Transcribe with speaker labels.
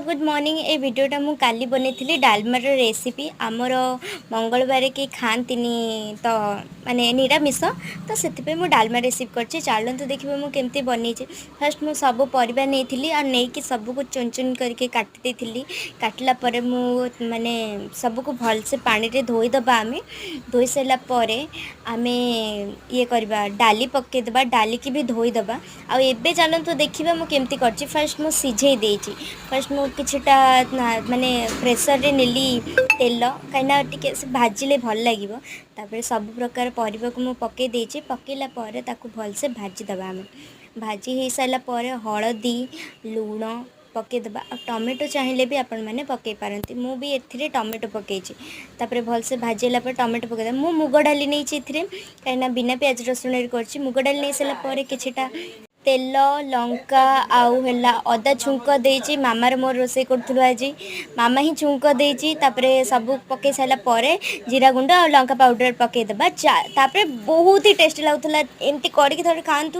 Speaker 1: Good morning. ଏ ଭିଡ଼ିଓଟା ମୁଁ କାଲି ବନେଇଥିଲି, ଡାଲମାର ରେସିପି। ଆମର ମଙ୍ଗଳବାର କେହି ଖାଆନ୍ତିନି ତ, ମାନେ ନିରାମିଷ ତ, ସେଥିପାଇଁ ମୁଁ ଡାଲମା ରେସିପି କରିଛି। ଚାଲନ୍ତୁ ଦେଖିବା ମୁଁ କେମିତି ବନେଇଛି। ଫାର୍ଷ୍ଟ ମୁଁ ସବୁ ପରିବା ନେଇଥିଲି ଆଉ ନେଇକି ସବୁକୁ ଚୁନ ଚୁନ କରିକି କାଟି ଦେଇଥିଲି। କାଟିଲା ପରେ ମୁଁ ମାନେ ସବୁକୁ ଭଲସେ ପାଣିରେ ଧୋଇଦେବା। ଆମେ ଧୋଇ ସାରିଲା ପରେ ଆମେ ଇଏ କରିବା, ଡାଲି ପକାଇଦେବା, ଡାଲିକି ବି ଧୋଇଦେବା। ଆଉ ଏବେ ଚାଲନ୍ତୁ ଦେଖିବା ମୁଁ କେମିତି କରିଛି। ଫାର୍ଷ୍ଟ ମୁଁ ସିଝେଇ ଦେଇଛି। ଫାର୍ଷ୍ଟ ମୁଁ କିଛିଟା ମାନେ ପ୍ରେସରରେ ନେଲି ତେଲ, କାହିଁକିନା ଟିକେ ସେ ଭାଜିଲେ ଭଲ ଲାଗିବ। ତାପରେ ସବୁ ପ୍ରକାର ପରିବାକୁ ମୁଁ ପକାଇ ଦେଇଛି। ପକାଇଲା ପରେ ତାକୁ ଭଲସେ ଭାଜିଦେବା। ଆମେ ଭାଜି ହେଇସାରିଲା ପରେ ହଳଦୀ, ଲୁଣ ପକାଇଦେବା। ଆଉ ଟମାଟୋ ଚାହିଁଲେ ବି ଆପଣମାନେ ପକାଇ ପାରନ୍ତି। ମୁଁ ବି ଏଥିରେ ଟମାଟୋ ପକାଇଛି। ତାପରେ ଭଲସେ ଭାଜି ହେଲା ପରେ ଟମାଟୋ ପକାଇଦେବା। ମୁଁ ମୁଗ ଡାଲି ନେଇଛି ଏଥିରେ, କାହିଁକିନା ବିନା ପିଆଜ ରସୁଣରେ କରିଛି। ମୁଗ ଡାଲି ନେଇ ସାରିଲା ପରେ କିଛିଟା ତେଲ, ଲଙ୍କା ଆଉ ହେଲା ଅଦା ଛୁଙ୍କ ଦେଇଛି। ମାମାର ମୋର ରୋଷେଇ କରୁଥିଲୁ ଆଜି, ମାମା ହିଁ ଛୁଙ୍କ ଦେଇଛି। ତାପରେ ସବୁ ପକାଇ ସାରିଲା ପରେ ଜିରା ଗୁଣ୍ଡ ଆଉ ଲଙ୍କା ପାଉଡ଼ର ପକାଇଦେବା। ତାପରେ ବହୁତ ହି ଟେଷ୍ଟି ଲାଗୁଥିଲା। ଏମିତି କରିକି ଥରେ ଖାଆନ୍ତୁ।